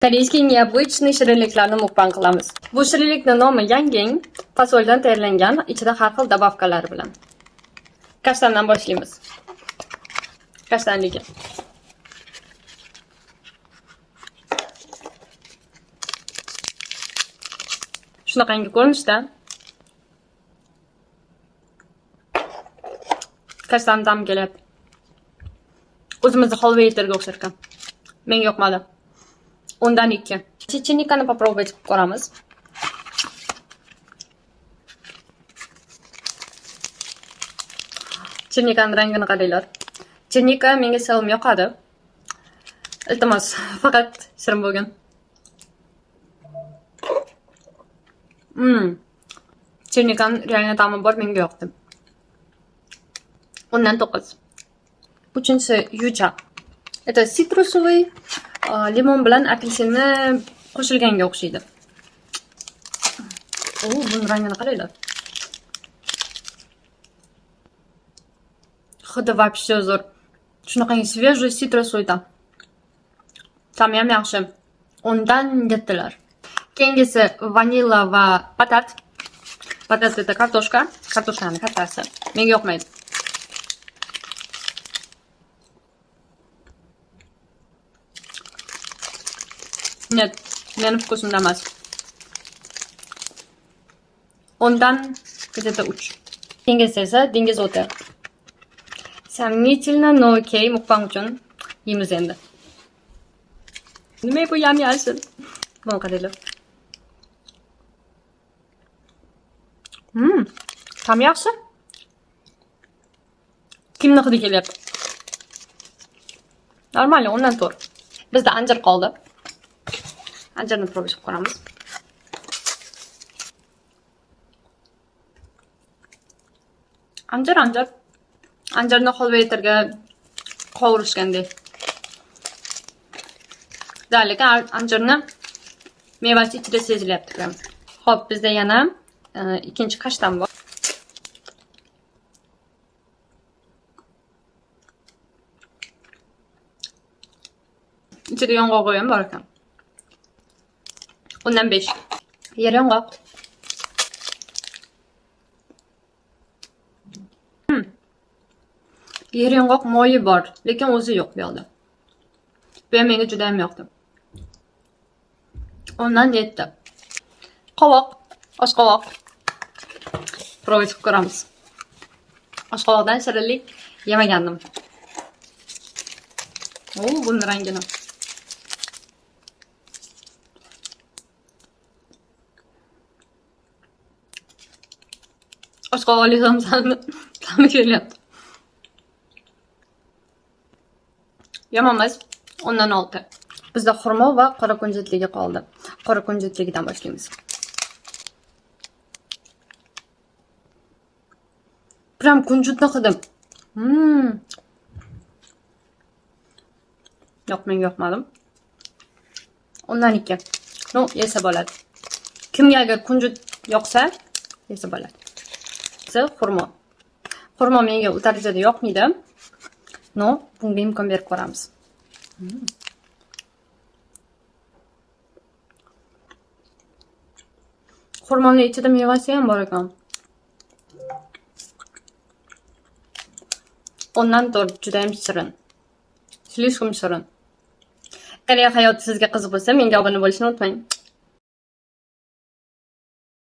Корейский необычный shirinliklarni mukbang qilamiz. Bu shirinlikni nomi Yanggeng, fasoldan tayyorlangan, ichida har xil добавка lar bilan. Kashtandan boshlaymiz. Kashtanligi. Shunaqangi ko'rinishda. Kashtan ta'mi kelyapti. O'zimizni holva yetirga o'xshar ekan. Menga yoqmadi. 10dan 2. Черника ni попробовать qilib ko'ramiz. Черника ni rangini qaranglar. Черника menga sevim yoqadi. Iltimos, faqat shirin bo'lgin. Черника ni реально ta'mi bor, menga yoqdi. 10dan 9. Uchinchisi yuja. Это цитрусовый, limon bilan apelsinni qo'shilganga o'xshaydi. O, buni rangini qaranglar. Hidi вообще zo'r. Shunaqangi свежий цитрусовый ta'm. Ta'mi ham yaxshi. 10dan 7lar. Keyingisi vanilla va patat. Patat это kartoshka. Kartoshkani kattasi. Menga yoqmaydi. Нет, meni вкус imda emas. 10dan где-то 3. Keyingisi esa dengiz o'ti. Сомнительно, но окей, mukbang uchun yeymiz endi. Nima bu yam-yashil? Buni qaranglar. Ta'mi yaxshi. Kimni hidi kelyapti? Нормально, 10dan 4. Bizda anjir qoldi. Anjirni пробовать qilib ko'ramiz. Anjir, anjir. Anjirni holva yetirga qovurishgandek. Да, lekin anjirni mevasi ichida sezilyapti prям. Xo'p, bizda yana ikkinchi kashtan bor. Ichida yong'og'i ham bor ekan. 10dan 5. Yer yong'oq. Yer yong'oq moyi bor, lekin o'zi yo'q bu yoqda. Bu ham menga juda ham yoqdi. 10dan 7. Qovoq, oshqovoq. Пробовать qilib ko'ramiz. Oshqovoqdan shirinlik yemagandim. O, buni rangini. Oshqovoqli somsani ta'mi kelyapti. Yomon emas. 10dan 6. Bizda xurmo va qora kunjutligi qoldi. Qora kunjutligidan boshlaymiz. Прям kunjutni hidi. Yo'q, menga yoqmadi. 10dan 2. Ну, yesa bo'ladi. Kimga agar kunjut yoqsa, yesa bo'ladi. Xurmo. Xurmo menga u darajada yoqmaydi. Но, bunga imkon berib ko'ramiz. Xurmoni ichida mevasi ham bor ekan. 10dan 4, juda ham shirin. Слишком shirin. Koreya hayoti sizga qiziq bo'lsa, menga obuna bo'lishni unutmang.